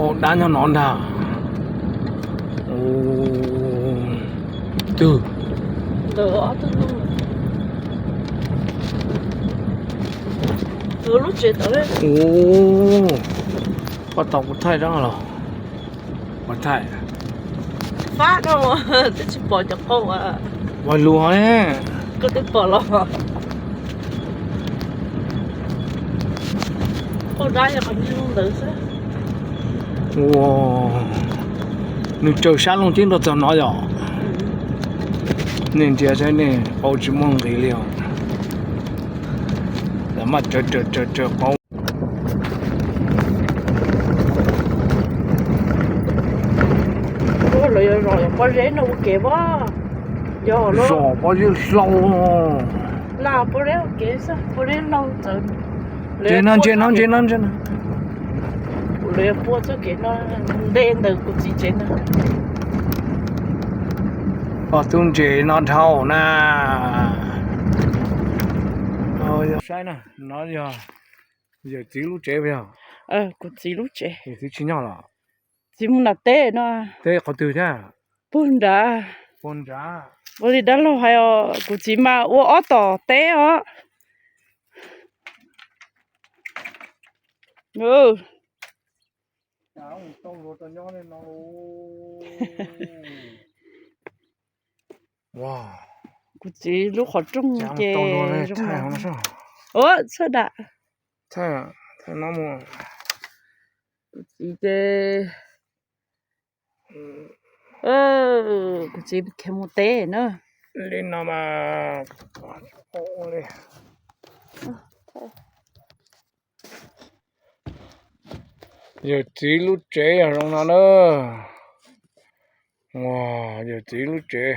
Qau dab nyob no ntag. Twg? Ua, koj tau kuv thaij dab los? Kuv thaij. Fab no, twb tsis pom cov qau. Ua lus ne. Koj twb pom los? Qau dab yog qhov ntawd xwb. Ua, nws raws sab loog tib nrog txog no yom. Nej ntsia saib nej, qau tsis muaj nqis li os. Lawv maj raws raws raws raws qau. Lawv yog zos pob zeb no ua kev as. Yog zos pob zeb hlau. Lam pob zeb ua kev xwb, pob zeb hlau txawv. Ntsia no, ntsia no, ntsia no, ntsia no. Lawv yog pua txoj kev no ntej ntawm kuv txiv tsev ntag. Pom tus ntses no dhau na. Saib na, no yog yawm txiv lub tsev puas yog? Kuv txiv lub tsev. Yawm txiv tsis nyob los? Txiv mus nram teb no. Teb qhov twg thiab? Puag nrad. Puag nrad. Ua li dab laug hais os, kuv txiv mas ua ob tom teb os. Kuv txiv lub qhov rooj ces ua txhawj dam. Kuv txiv ces, kuv txiv khiav mus teb na. Li no mas, yawm txiv lub tsev yog zoo no na. Ua, yawm txiv lub tsev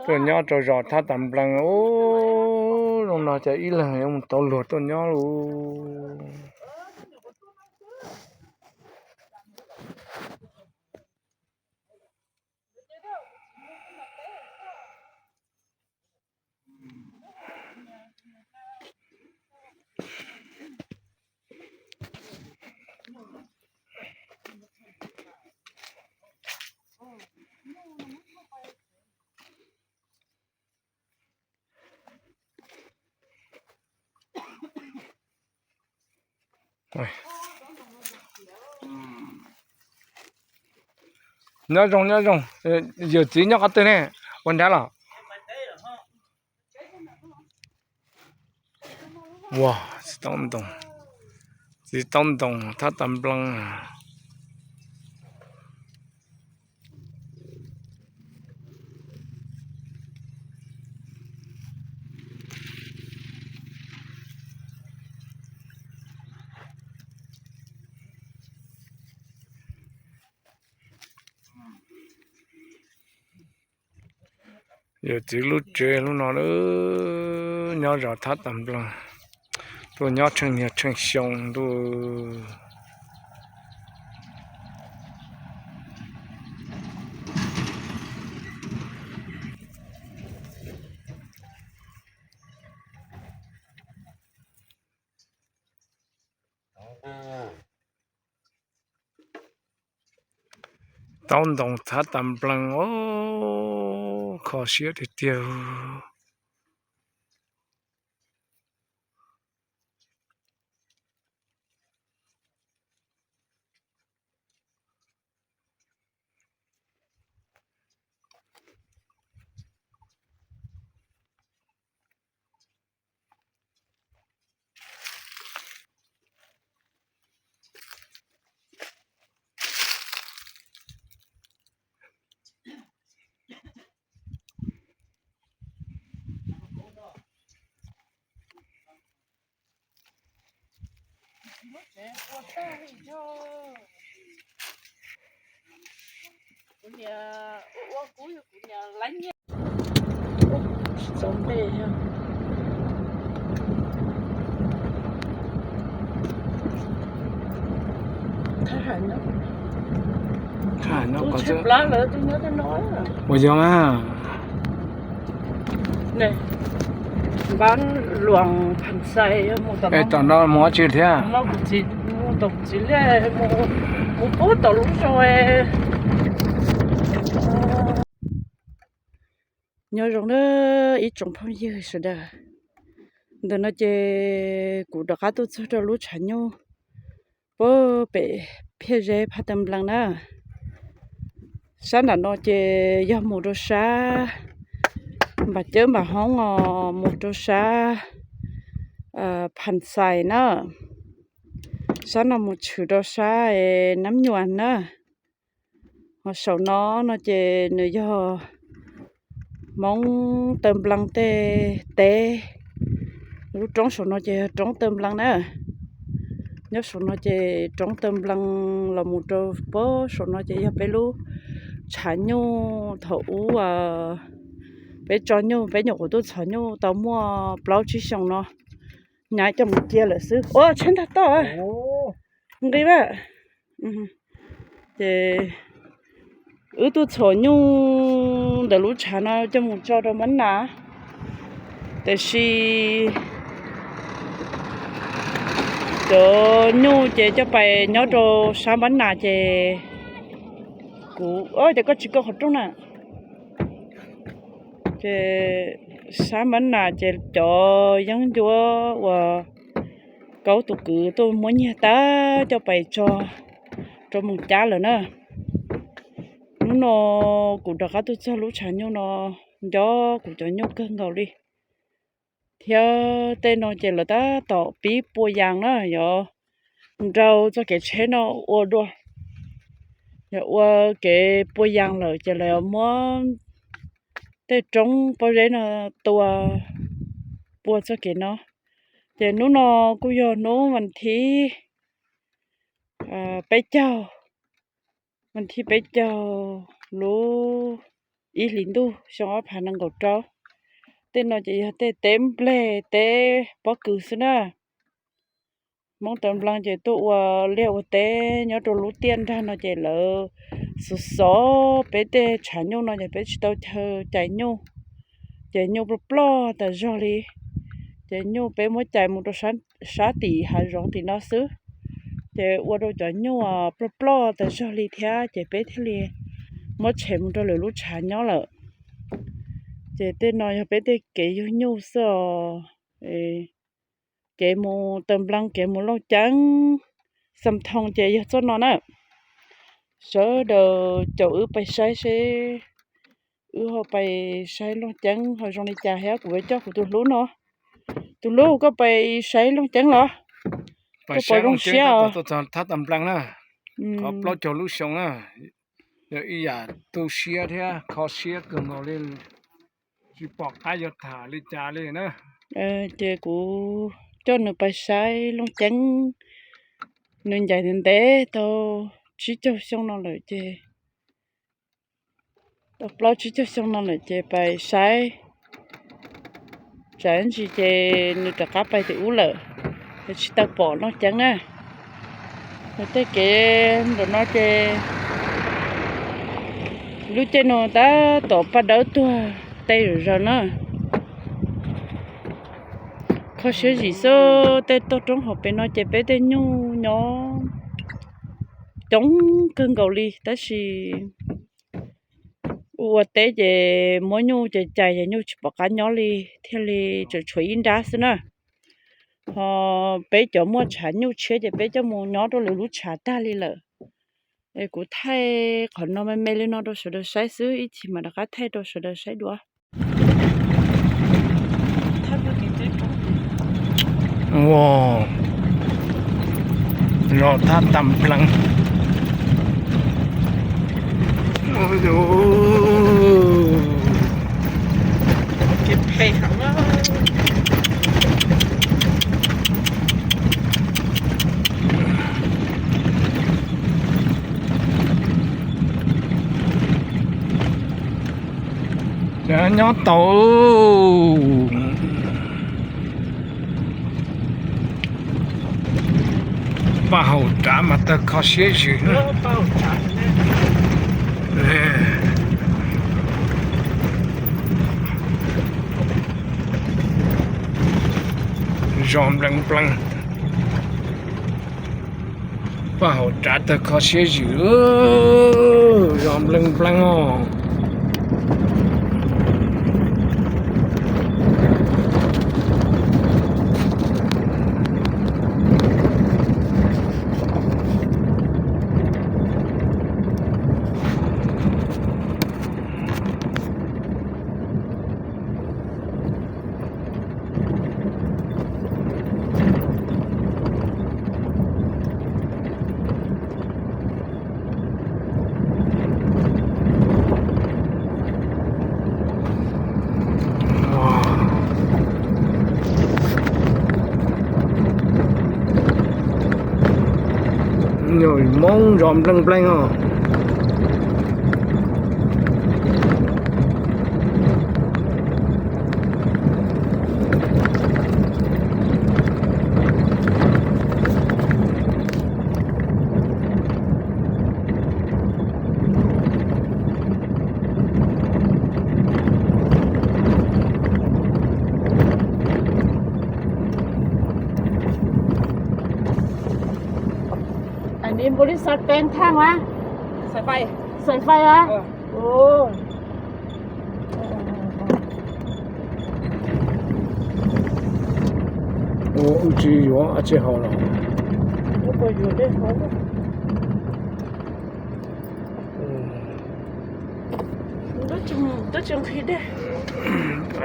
tuaj nyob rau zos Thab Tas Nplees. Ub, zoo no cas ib leeg yuav mus tau luag tuaj nyob lauj. Nyob zoo, nyob zoo. Yawm txiv nyob qhov twg ne? Ua nrad los? Ua, txiv taub ntoos, txiv taub ntoos Thab Tas Nplees. Yawm txiv lub tsev lub no nyob zos Thab Tas Nplees, tuaj nyob tsheej niaj tsheej xyoo ntuj. Taub ntoos Thab Tas Nplees os, kho siab tiag tiag. Kuv niam ua kuv, kuv niam laiv nyiaj. Tsis txaus npe thiab. Ua yog mas. Npab luam Phas Xais, es tom no mus dab tsi thiab? Mus pub tom lub zos. Nyob zoo na ib tsoom phooj ywg sawv daws. Ntawm no ces kuv rov qab tuaj txog rau lub tshav nyuj puag pem Phiaj Zeb Phaj Taw Nplees na. Sab nram no ces yog mus rau sab Npam Cawb Npam Hoob os, mus rau sab Phas Xais na. Sab no mus tshwm rau sab Nab Nyuam na. Ho saum no no ces nws yog Hmoob Taw Nplees tej teb. Lub roob saum no ces yog roob Taw Nplees na. Nyob saum no ces roob Taw Nplees los mus rau puag saum no ces yog peb lub tshav nyuj thaum ub peb tso nyuj, peb nyuam qhuav tuaj txhom nyuj tau muaj plaub tsib xyoos no. Nyab coj mus cia lawm xwb. Ua tsheb ntag toj nqi a. Ces wb tuaj txhom nyuj ntawm lub tshav no coj mus tso rau Npab Nas, tiam sis cov nyuj ces coj pais nyob rau sab Npab Nas ces kuv, cov koj tsis koj qhov rooj na. Ces sab Npab Nas ces cov yeeb ncuab uas Kaub tus kwv tuaj muab nyiag tag coj pais tso rau Moos Cab lawm na. Hnub no kuv rov qab tuaj txog lub tshav nyuj no, nco kuv cov nyuj kawg nkaus li. Thiab tej no ces lawv tab tom pib pua yas na, yuav nrau txoj kev tsheb no ua dua. Yog ua kev pua yas lawm ces lawv yuav muab tej roob pob zeb no tua pua txoj kev no. Ces hnub no kuj yog hnub vas thib peb caug, vas thib peb caug lub ib hlis ntuj xyoo ob phav nees nkaum rau. Tej no ces yog tej teb nplej teb pob kws xwb na. Hmoob Taw Nplees ces tuaj ua liaj ua teb nyob rau lub tiaj nrag no ces lawv xov xov peb tej tshav nyuj no ces peb tsis tau chaw cais nyuj, ces nyuj ploj ploj tas zog li. Ces nyuj peb muab cais mus rau sab tim hav zoov tim no xwb, ces ua rau cov nyuj ploj ploj tas zog li thiab ces peb thiaj li muab tshem mus rau lwm lub tshav nyob lawm. Ces tej no yog peb tej kev yug nyuj xwb os. Kev mus Taw Nplees, kev mus Looj Ceeb, Xam Thoo ces yog txoj no na. Sawv daws caum wb pais saib seb wb ho pais saib Looj Ceeb ho zoo li cas thiab kuv yuav coj kuv tus hlub no. Tus hlub, koj pais saib Looj Ceeb los? Koj pom zoo siab os. Thab Tam Nplees na, thov plaub caug lub xyoo na, yog ib yam tu siab thiab kho siab kawg nkaus li, tsis pom qab yuav tham li cas li na. Ces kuv coj nws pais saib Looj Ceeb, nws ncaim ntev tau tsib caug xyoo no lawm ces, tau plaub tsib caug xyoo no lawm ces pais saib. Tsam ntsis ces nws rov qab pais tim ub lawm, es tsis tau pom Looj Ceeb na. Nws tej kev ntawm no ces lub caij no tab tom paj dawb tuag teb zom zaws na. Kho siab zim xwb, tej toj roob hauv pes no ces peb tej nyuj nyob coob kawg nkaus li tab sis ua teb ces muab nyuj ces cais ces nyuj tsis pom qab nyob li, thiaj li tseem tshuav ib nrab xwb na. Ho peb cov muaj tshav nyuj tshiab ces peb coj mus nyob rau lwm lub tshav tag li lawm. Es kuv thaij qhov no me me li no rau sawv daws saib xwb, ib chim mam rov qab thaij rau sawv daws saib dua. Los thab tam pleev. Nyob tau. Paj haum tsav mas tawg kho siab zim. Zos nplees nplees. Paj haum tsav tawg kho siab zim. Zos nplees nplees os. Nyuam Hmoob zos nplees nplees os. Nws npaum li sartén thaj mas. Xais fais a? Ua wb tsis yuav tsis haus los.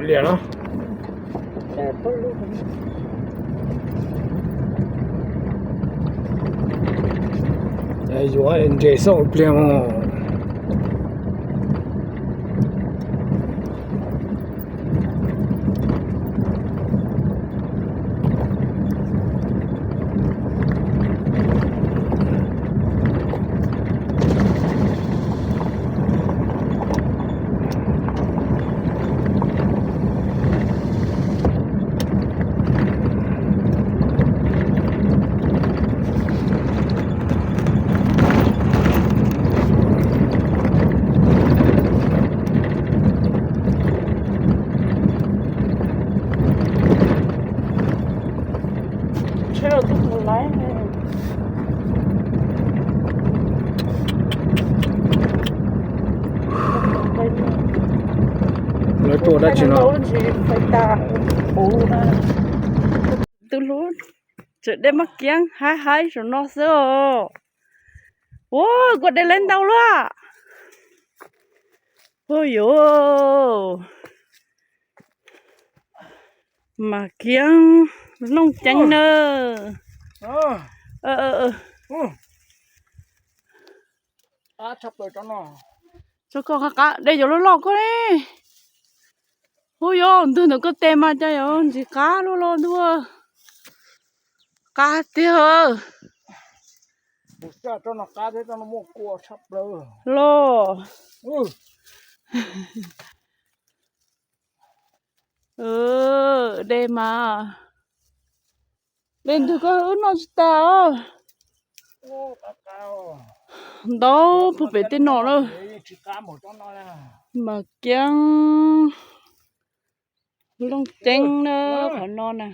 Liam los. Yuav ntses xauj pliag os. Lawv tuaj dab tsi no? Tus hlub, tseem dej maj kiab haib haib saum no xwb os. Ua, kua dej lawv ntau luaj. Ua yuav mas kiab looj ceeb na. Tso koj qab qab dej yuav loj loj koj ne. Hu yuav ntug ntawm koj tes mas cas yuav ntsis qab luaj los ntuj. Qab tiag. Los. Dej mas, dej ntug koj wb noj tsis tas os. Ntau puag pem tej no lawm. Mas kiab looj ceeb na qhov no na.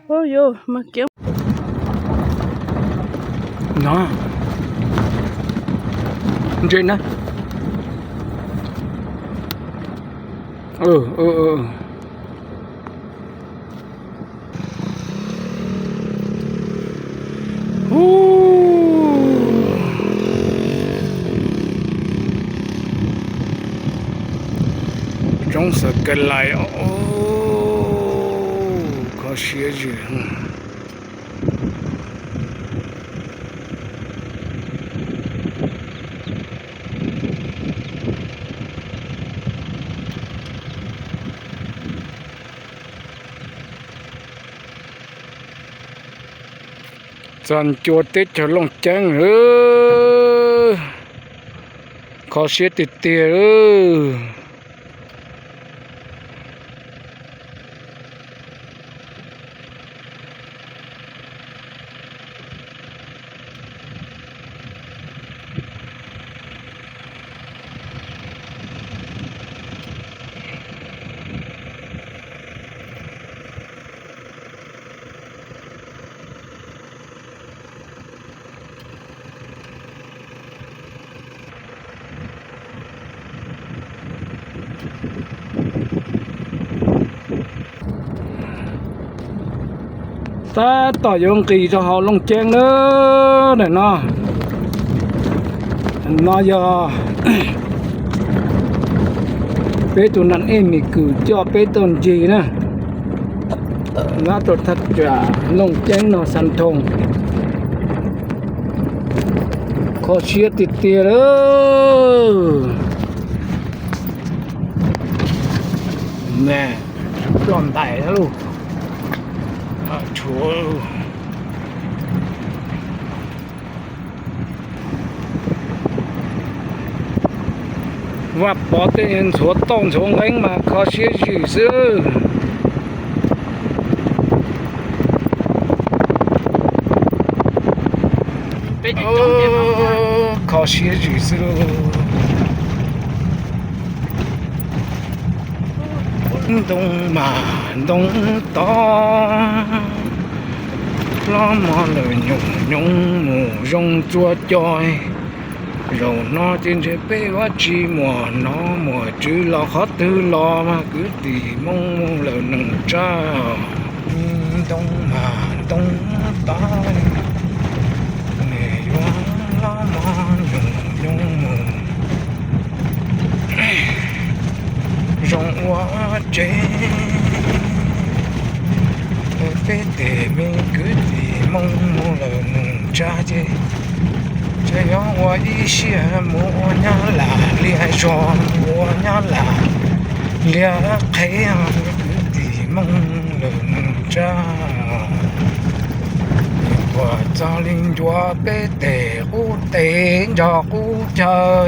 Ua yuav mas kiab no. Ntses na. Roob Xav Kais Lais, kho siab zim. Txog ncua teb chaws Looj Ceeb, kho siab tiag tiag. Tab tom yuav nqis rau hauv Looj Ceeb lawm ntag no. No yog peb tus nam ej Mim Kwm coj peb tuaj ncig na, nyob rau thaj tsam Looj Ceeb no, Xas Thoos. Kho siab tiag tiag lawm. Ploj ntais lawm. Vaj Pov tej ntxhuav toj ntxhuav nqeeb mas kho siab zim xwb. Kho siab zim xwb. Ntoo mas ntoo tod, hlob mos lawm nyoos nyoos mus zoo txua cos. Zaum no ces ntshe peb yuav tsis muaj nov muaj tswv los qhov twg los mas kwv tij Hmoob mus lawm neej tsa. Ntoo mas ntoo tod, nws yuav hlob mos nyoos nyoos mus zoo ua tsev. Peb tes me kwv tij Hmoob mus lawm neej tsa ces, ces yuav ua ib siab mus ua Nyab Laj liaj zog, mus ua Nyab Laj liaj qhev, kwv tij Hmoob lawm neej tsa. Tuaj txog li ncua peb tes qub tes nrog qub chaw,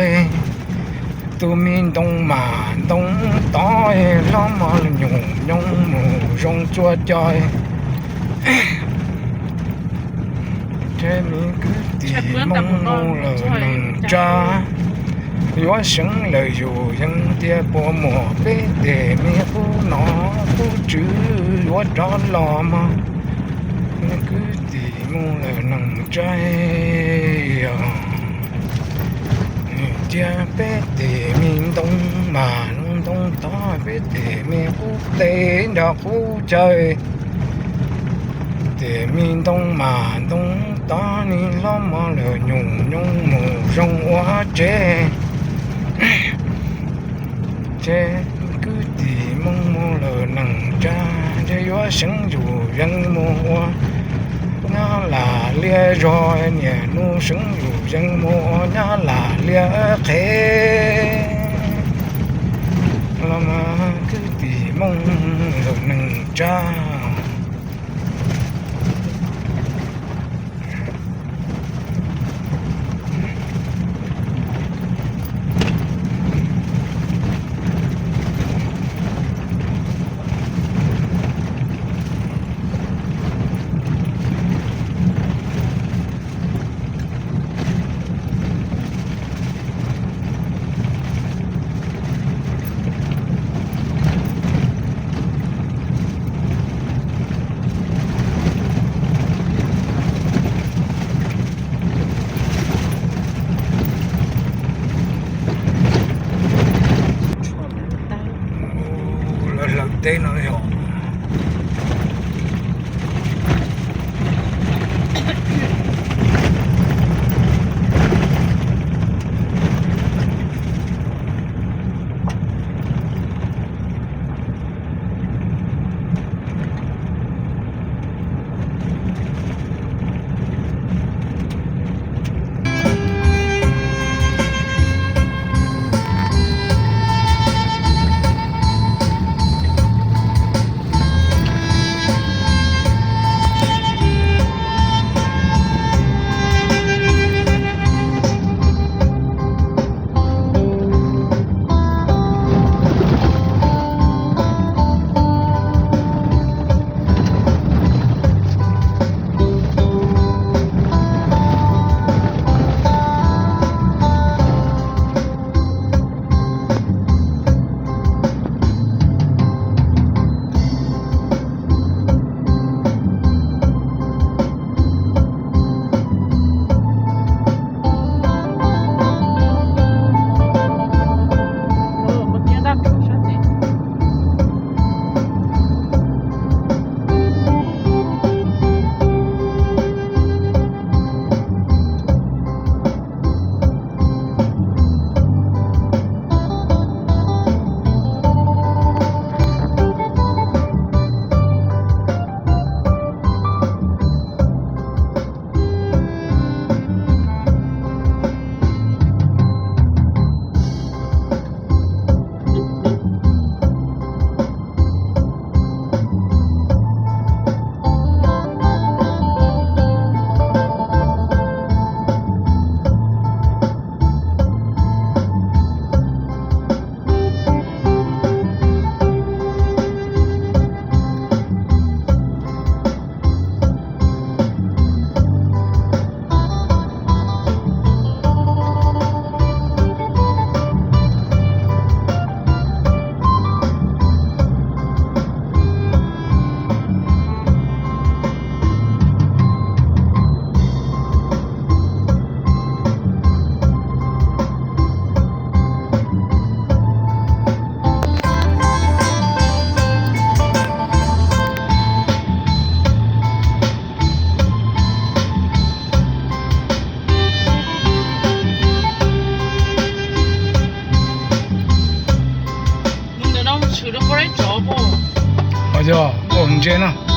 tus me ntoo mas ntoo tod, hlob mos nyoos nyoos mus zoo txua cos. Ces me kwv tij Hmoob mus lawm neej tsa, yuav seev lawm yus yees tias puas muaj peb tes me qub nov qub tswv yuav rov los mog. Me kwv tij mus lawm neej tsa os. Cia peb tes me ntoo mas ntoo tod, peb tes me qub tes nrog qub chaw. Tes me ntoo mas ntoo tod, nws hlob mos lawm nyoos nyoos mus zoo ua tsev. Ces kwv tij Hmoob mus lawm neej tsa, ces yuav seev yus yees mus ua Nyab Laj liaj zog, niaj hnub seev yus yees mus ua Nyab Laj liaj qhev los mas kwv tij Hmoob lawm neej tsa.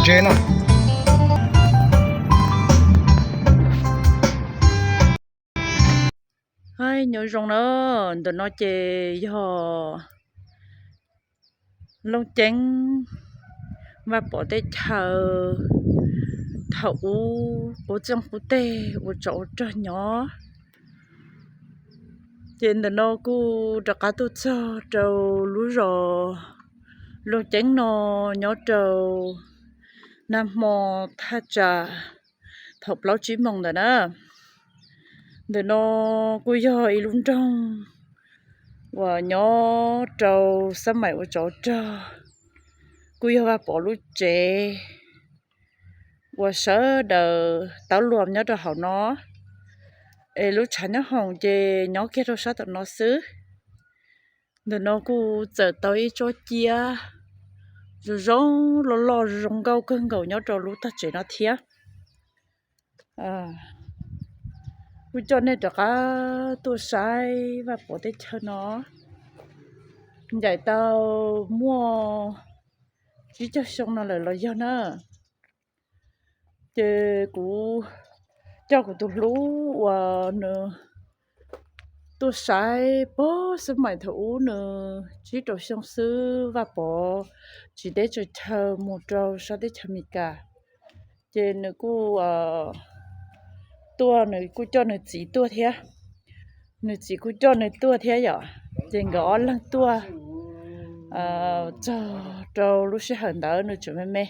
tsev na. Nyob zoo na, ntawm no ces yog Looj Ceeb, Vaj Pov teb chaws thaum ub qub txeej qub teg ua tsov ua rog nyob. Ces ntawm no kuj rov qab tuaj txog rau lub zos Looj Ceeb no, nyob rau nag hmo thaj tsam thaum plaub tsib moos ntawd na. Ntawm no kuj yog ib lub nroog uas nyob rau xab maim ua tsov rog, kuj yog Vaj Pov lub tsev uas sawv daws taub luam nyob rau hauv no, es lub tshav nyob hoom ces nyob kiag rau sab tom no xwb. Ntawm no kuj txawm tau ib tsob ciab zoo zoo loj loj zoo zoo nkauj kawg nkaus nyob rau lub tag tsev no thiab. Kuj coj nej rov qab tuaj saib Vaj Pov teb chaws no. Ncaim tau muaj tsib caug xyoo no lawm los yog na. Ces kuv coj kuv tus hlub uas nws tuaj saib pog xab maim thaum ub, nws tsib rau xyoo xwb Vaj Pov tsiv teb tsaws chaw mus rau sab teb chaws Amelikas. Ces nws kuj tuaj, nws kuj coj nws txiv tuaj thiab. Nws txiv kuj coj nws tuaj thiab yom. Ces nkawd ob leeg tuaj txog rau lub sij hawm ntawd nws tseem me me.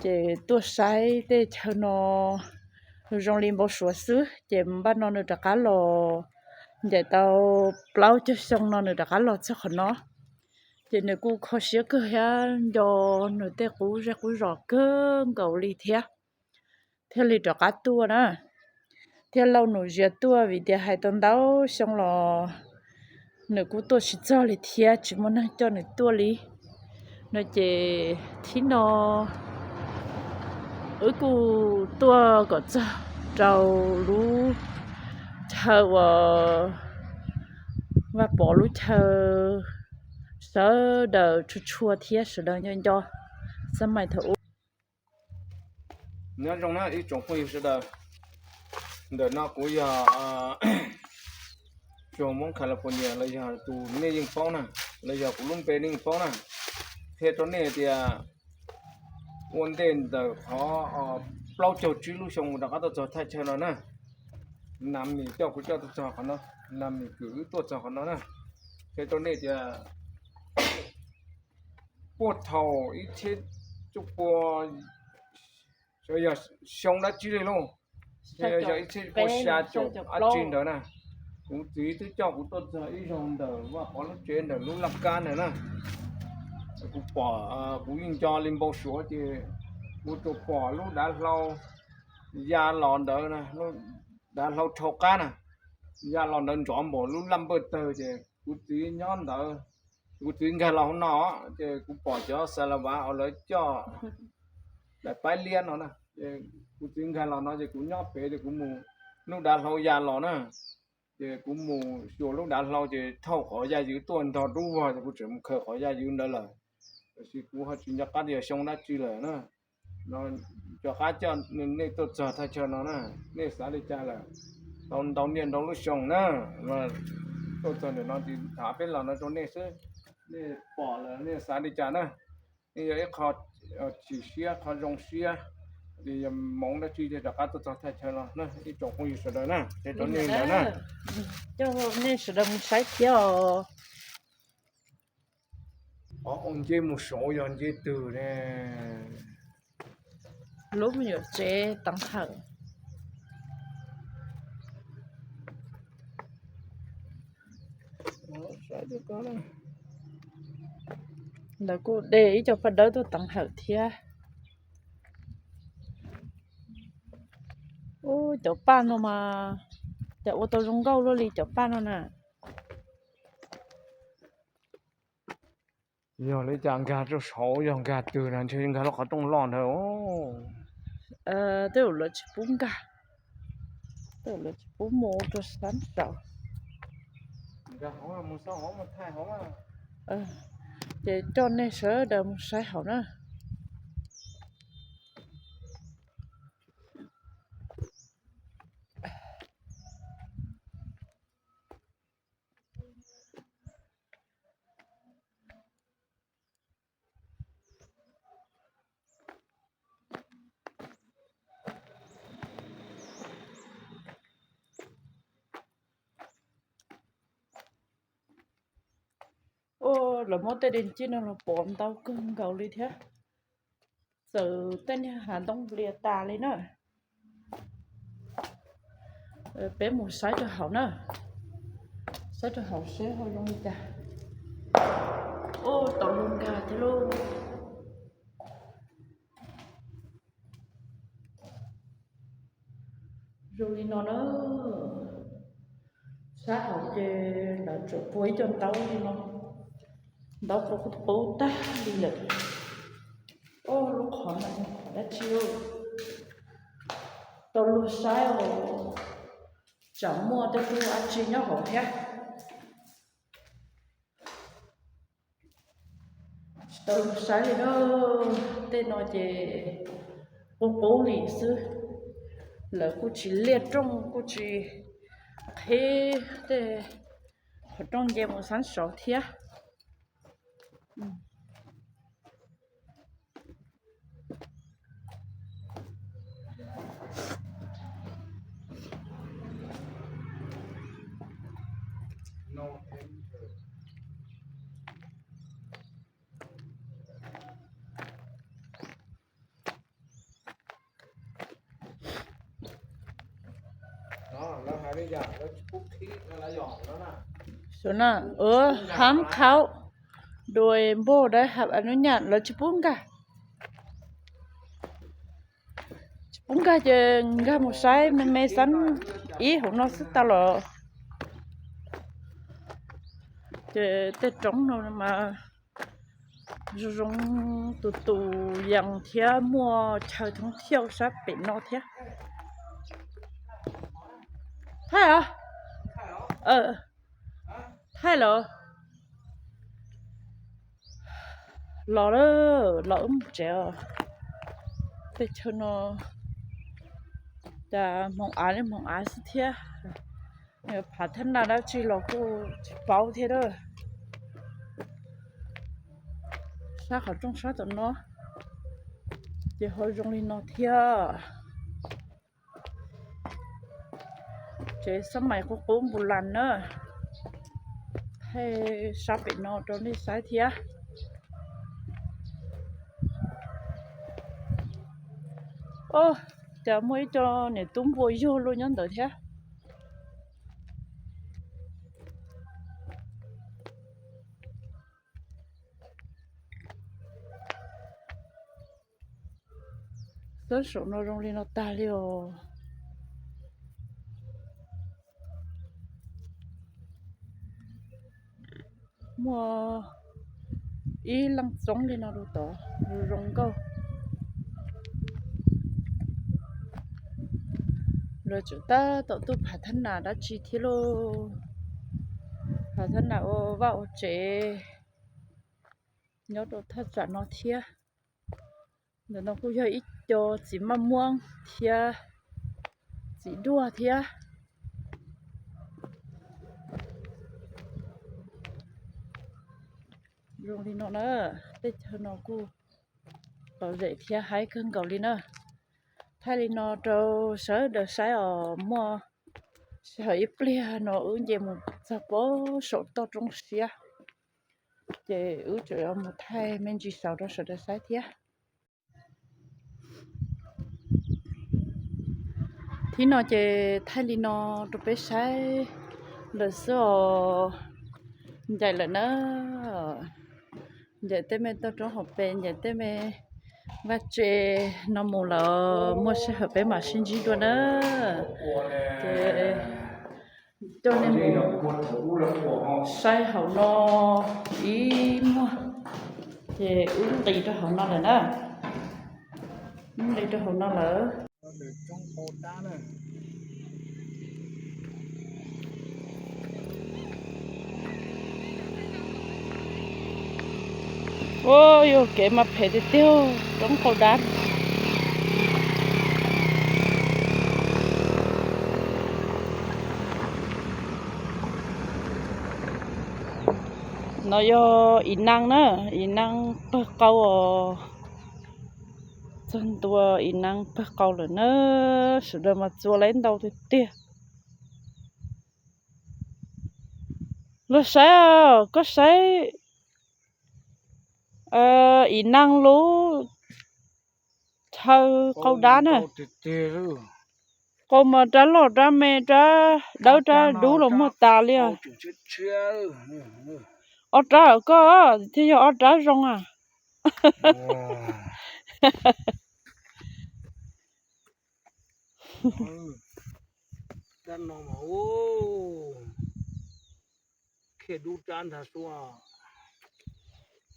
Ces tuaj saib tej chaw no zoo li npau suav xwb, ces npaj no nws rov qab los, ncaim tau plaub caug xyoo no nws rov qab los txog qhov no. Ces nws kuj kho siab kawg thiab nco nws tej qub zej qub zos kawg nkaus li thiab, thiaj li rov qab tuaj na. Thiaj lauj nus zias tuaj vim tias hais tau ntau xyoo los nws kuj tuaj tsis txog li thiab tsis muaj neeg coj nws tuaj li no. Ces thib no wb kuj tuaj kom txog rau lub chaw uas Vaj Pov lub chaw sawv daws tshua tshua thiab sawv daws nco nco xab maim thaum ub. Nyob zoo na ib tsoom phooj ywg sawv daws, ntawm no kuv yog Tsuag Hmoob California los yog tus nej yeej paub na, los yog kuv lub npe nej yeej paub na. Qhia rau nej tias ua ntej ntawm qhov plaub caug tsib lub xyoo rov qab tuaj txog thaj chaw no na, Nam Mis coj kuv coj tuaj txog qhov no, Nam Mis kwm wb tuaj txog qhov no na. Qhia rau nej tias puag thaum ib txhiab cuaj pua, yog xyoo dab tsi li lauj, yog ib txhiab cuaj pua xya caum dab tsi ntawd na, kuv txiv twb coj kuv tuaj txog ib zaug ntawm Vaj Pov lub tsev ntawm lub laj kab ntawd na. Kuv pom, kuv yeej nco li npau suav ces kuv tsuas pom lub dav hlau ya los ntawd, lub dav hlau rhau qab na, ya los ntawd nrov npaum lub laj npawj tawg ces kuv txiv nyob ntawd, kuv txiv nkag los hauv no ces kuv pom cov xa la vav uas lawv coj daim paib liab no na, kuv txiv nkag los no ces kuv nyob pem ces kuv mus, lub dav hlau ya los na, ces kuv mus xyuas lub dav hlau ces thauj qhov yaj ywm tuaj ntog dub vog ces kuv tseem mus khaws qhov yaj ywm ntawd lawm. Tiam sis kuv ho tsis nco qab tias xyoo dab tsi lawm na. No, rov qab coj nej tuaj txog thaj chaw no na, nej xav li cas lawm? Tau ntau niaj ntau lub xyoo na, tuaj txog ntawm no ces tham peb los no rau nej xwb, nej pom lawm nej xav li cas na? Nej yog ib qho chim siab qho zoo siab, yog moov dab tsi ces rov qab tuaj txog thaj chaw no na ib tsoom phooj ywg sawv daws na, qhia rau nej ntawd na. Coj nej sawv daws mus saib thiab os. Ua nce mus saud yog nce twg ne? Lub me nyuam tsev teev hawm. Ntawd kuj de ib co paj dawb tuaj teev hawm thiab. Ub, cov paj no mas cas ua tau zoo nkauj luaj li cov paj no na. Yog li cas nkag rau saud, yog nkag twg na, ntshe nkag lub qhov rooj loj ntawd. Tej zaum lawv tsis pub nkag, tej zaum lawv tsis pub mus rau sab saud. Ces coj nej sawv daws mus saib hauv na. Lawv muab tej dej cig no los pov ntau kawg nkaus li thiab. Txawm tej niag hav ntoo nplias tas li na. Peb mus saib rau hauv na, saib rau hauv seb ho zoo li cas. Ua tau lub nkag thiab lauj. Zoo li no na, sab hauv ces lawv tsuas pua ib co ntaub li no, ntaub qub qub tag li lawm. Ua lub qhov no qhov dab tsi, tau luag saib os, tsam muaj tej tug dab tsi nyob hauv thiab. Tsis tau luag saib li na, tej no ces qub qub li xwb, lawv kuj tsis liaj rooj kuj tsis qhib tej qhov rooj nce mus xab saud thiab. Xyov na, hab khaub, đuổi vô đấy, hab anu nyam lawv tsis pub nkag. Tsis pub nkag ces nkag mus saib me me xab ib hauv no xwb tau los. Ces tej roob no mas zoo zoo tus tus yees thiab muaj chaw thoob thiauj sab pem no thiab. Thaij os. Thaij los. Los lawm, los wb mus tsev os. Tej chaw no cas hmoov av li hmoov av xwb thiab. Phav thab nas dab tsi los kuj tsis paub thiab a. Sab qhov rooj sab tom no ces ho zoo li no thiab. Tsev xab mais qub qub npus las na. Thaij sab pem no rau nej saib thiab. Ov, cas muaj ib co niam tub npua yug luaj nyob ntawd thiab. Xab saum no zoo li no tag li os. Muaj ib leej txoob li no rau tod, zoo nkauj. Lawv tseem tab tom tuaj phav thab nas dab tsi thiab lauj. Phav thab nas ua vaj ua tsev nyob rau thaj tsam no thiab. Ntawm no kuj yog ib co txiv maj muab thiab txiv duaj thiab. Zoo li no na, tej chaw no kuj lom zem thiab haib kawg nkaus li na. Thaij li no rau sawv daws saib os, muaj sij hawm ib pliag no wb nce mus txog pem saum toj roob siab, ces wb tseem yuav mus thaij me ntsis saud rau sawv daws saib thiab. Thib no ces thaij li no rau peb saib lawm xwb os. Ncaim lawm na, ncaim tej me toj roob hauv pes, ncaim tej me vaj tse no mus lawm, muaj sij hawm peb mam sib ntsib dua na. Ces coj nej mus saib hauv no ib muag, ces wb nqis rau hauv no lawm na, wb nqis rau hauv no lawm. Ua, yog kev mas phem tiag tiag, roob qau dab. No yog Ib Neeb na, Ib Neeb pawg qau os. Txog ntua Ib Neeb pawg qau lawm na, sawv daws mas txua lawm ntau tiag tiag. Luag saib os, koj saib Ib neeg lub chaw qau dab na. Qau mas rab loj rab me rab dawb rab dub los muaj tas li. Ob rab koj thiaj yog ob rab zoo a.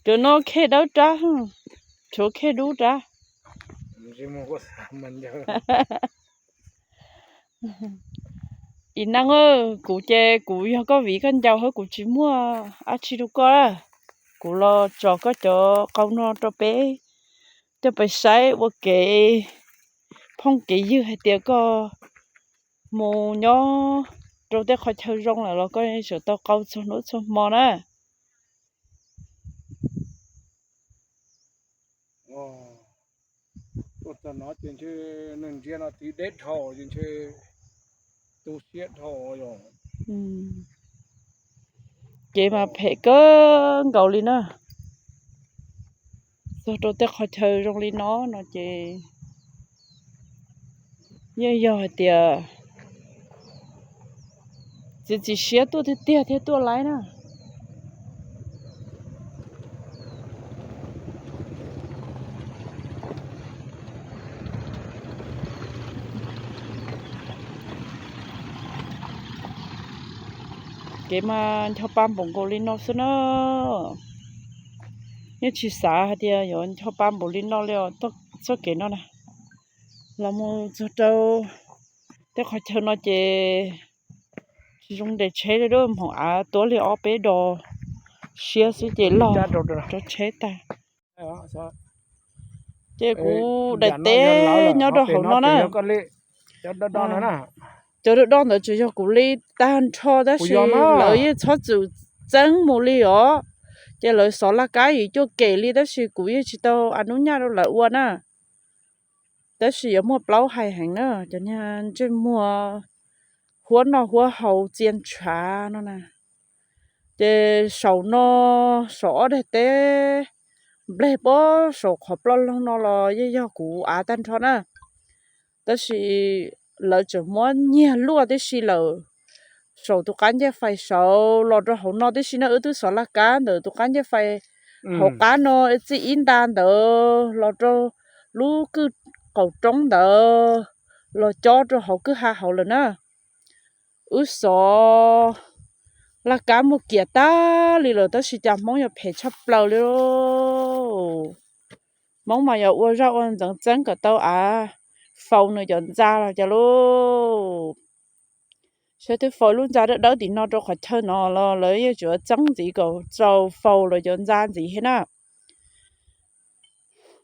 Cov no khej dawb rab, tshuav khej dub rab. Ib neeg, kuv ces kuv yog koj viv koj ncaus hab kuv tsis muaj dab tsi rau koj. Kuv los tso koj cov qau no rau peb coj pes saib ua kev phooj kev ywg hais tias koj mus nyob rau tej qhov chaw zoo lawm los koj tseem tau qau txhua hnub txhua hmo na. Tuaj txog no ces ntshe neeg ntsia no tiv deb dhau ces ntshe tu siab dhau. Kev mas phem kawg nkaus li na. Txog rau tej qhov chaw zoo li no no ces yeej yog hais tias txiav txim siab tuaj tiag tiag thiaj tuaj laib na. Kev mas ncho pa npaum nkaus li no xwb na. Yeej tsis xav hais tias yuav ncho pa npaum li no li os, txoj kev no na. Los mus txog rau tej qhov chaw no ces tsis zoo nres tsheb li, hmoov av tuab li ob peb dos siab xwb ces log rau tsheb tag. Ces kuv daim teb nyob rau hauv no na. Cov do do ntawd tsuas yog kuv li tag nrho tab sis lawv yeej txhob txwm txeeb mus li os. Ces lawv xov laj kab yim cuaj kem li tab sis kuv yeej tsis tau a nub nyaj rau lawv ua na. Tab sis yuav muaj plaub hais heev na, cov niag ntsej muag huab noj huab haus txia ntshav no na. Ces saum no, saum ob daim teb npleg pob saum qhov ploj loog no los yeej yog kuv av tag nrho na. Tab sis lawv tseem muab nyiag luaj tib si lawm. Saum tus qab ncej fais saud los rau hauv no tib si na, wb twb xov laj kab ntawm tus qab ncej fais hauv qab no txij ib nta ntawd los rau lub kwj qaum roob ntawd los cob rau hauv kwj ha hauv lawm na. Wb xov laj kab muaj kiag tag li lawm tab sis cas Hmoob yuav phem tshaj plaws li. Hmoob mas yuav ua zaj ua ntxeev txeeb kom tau av faus nws cov ntxa los cas lauj. Saib twb faus lub ntxa dawb dawb tim no rau qhov chaw no los lawv yeej tsuas txeeb ntxiv kom txaus faus lawv cov ntxa ntxiv thiab na.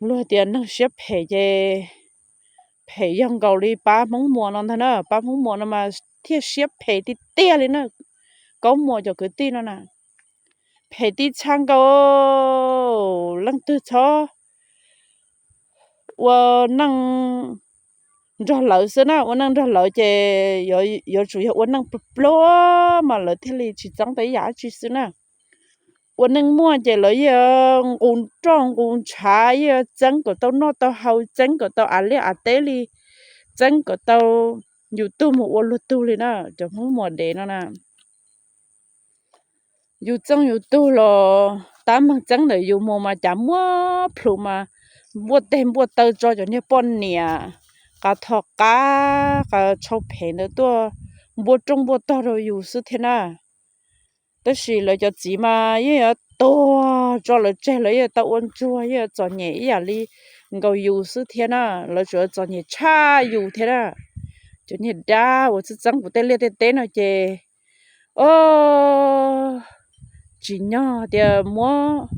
Luag tias neeg siab phem ces phem yog nkaus li pab Hmoob Muas no ntag na, pab Hmoob Muas no mas thiaj siab phem tiag tiag li na. Kaub Muas cov kwv tij no na, phem tib txha nkaus. Leej twg txhob ua neej nrog lawv xwb na, ua neej nrog lawv ces yuav tsum yog ua neej pluag pluag mas lawv thiaj li tsis txeeb tau ib yam dab tsi xwb na. Ua neej muaj ces lawv yeej nqus roj nqus ntshav, yeej txeeb kom tau noj tau haus, txeeb kom tau av liaj av teb li, txeeb kom tau yus tug mus ua luag tug li na, cov Hmoob Muas dev no na. Yus txeeb yus tug los tab meeg txeeb ntawm yus mus mas cas muab plhus mas npuaj teg npuaj taw tso cov niag poj niam qas tho qab qas tshau phem ntawd tuaj npuaj rooj npuaj tog rau yus xwb thiab na. Tab sis lawv cov txiv mas yeej yuav tuag tso lawv tseg, lawv yeej tau ua ntsuag, yeej yuav txom nyem ib yam li nkaus yus xwb thiab na. Lawv tsuas txom nyem tshaj yus thiab na. Cov niag dab uas txeeb txeeb kuv tej liaj tej teb no ces, o, tsim nyog tias muab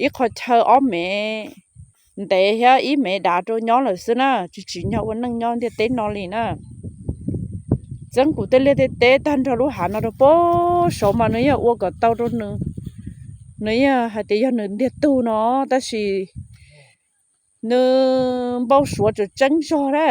ib qho chaw ob mev ntev thiab ib mev dav rau nyob lawm xwb na, tsis tsim nyog ua neej nyob ntiaj teb no li na. Txeeb kuv tej liaj tej teb tag nrho lub hav no rau pem saud mas nws yeej ua kom tau rau nws, nws yeej hais tias yog nws ntiag tug no, tab sis nws npau suav tseem tseeb zog na.